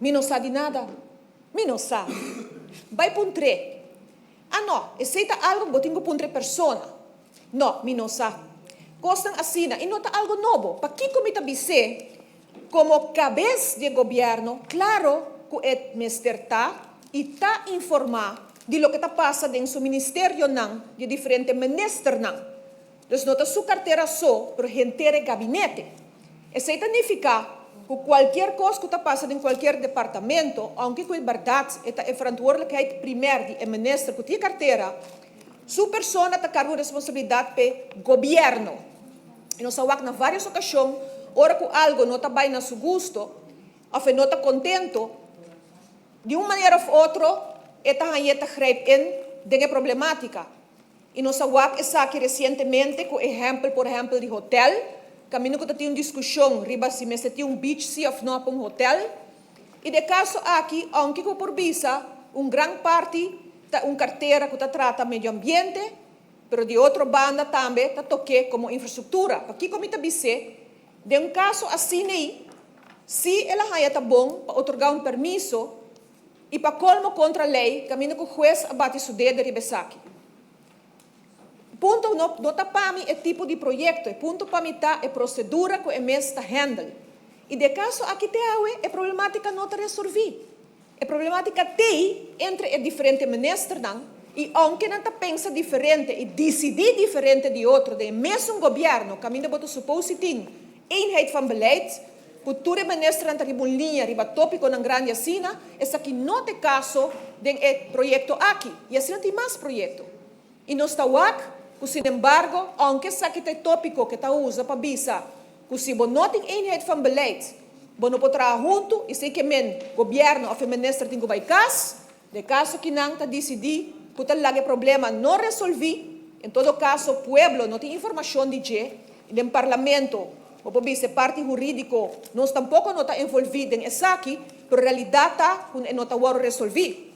Mi no sa di nada. Mi no sa. Bai puntr'é. Ah no, esei ta algo ku bo tin ku puntra e persona. No, mi no sa. Kosnan asina, i no ta algo nobo. Pakiko mi ta bis'é komo kabes di e gobièrnu? Klaro ku e mester ta i ta informá di loke ta pasa den su ministerionan di e diferente ministernan. Dus no ta su kartera so, pero henter e gabinete. Esei ta nifiká ku kualkier kos ku ta pasa den kualkier departamento, ounke ku e bèrdat e ta e verantwoordelijkheid primer di e minister ku tin e kartera, su persona ta karga un responsabilidat p'e gobièrnu. I nos a wak na vários okashon ora ku algu no ta bai na su gusto òf e no ta kontento, di un manera òf otro e ta hañ'é ta grijp in den e problemátika. I nos a wak esaki resientemente ku ehèmpel, por ehèmpel di hotèl, kaminda ku ta tin un diskushon riba si mester tin un beach si òf no pa un hotèl. I den e kaso aki, ounke ku bo por bisa un gran parti ta un kartera ku ta trata medio ambiente, pero di otro banda tambe ta tok'é komo infrastruktura. Pakiko mi ta bis'é? Den un kaso asin'ei, si el a haña ta bon pa otorgá un permiso, I pa kolmo kontra lei kaminda ku hues a bati su dede riba esaki. Punto no no ta pa mi e tipo di proyekto, e punto pa mi ta e prosedura ku e mes ta handle. I den e kaso aki te awe e problematika no ta resolví. E problematika t'ei entre e diferente ministernan i ounke nan ta pensa diferente i disidí diferente di otro den e mesun gobièrnu kaminda bo ta supou si tin eenheid van beleid, Ku tur e ministernan ta riba un liña riba tópikonan grandi asina, esaki no ta e kaso den e proyekto aki, i asina tin mas proyekto. I nos ta wak ku sinembargo, ounke esaki ta e tópiko ku e ta usa pa bisa ku si bo no tin eenheid van beleid, bo no por traha huntu i si ke men gobièrnu òf e minister tin ku bai kas, Den kaso ki nan ta disidí ku ta laga e problema no resolví, en todo kaso pueblo no tin informashon di dje i den parlamento bo por bisa e parti hurídiko nos tampoko no ta envolví den esaki, pero realidat ta ku e no ta wòrdu resolví.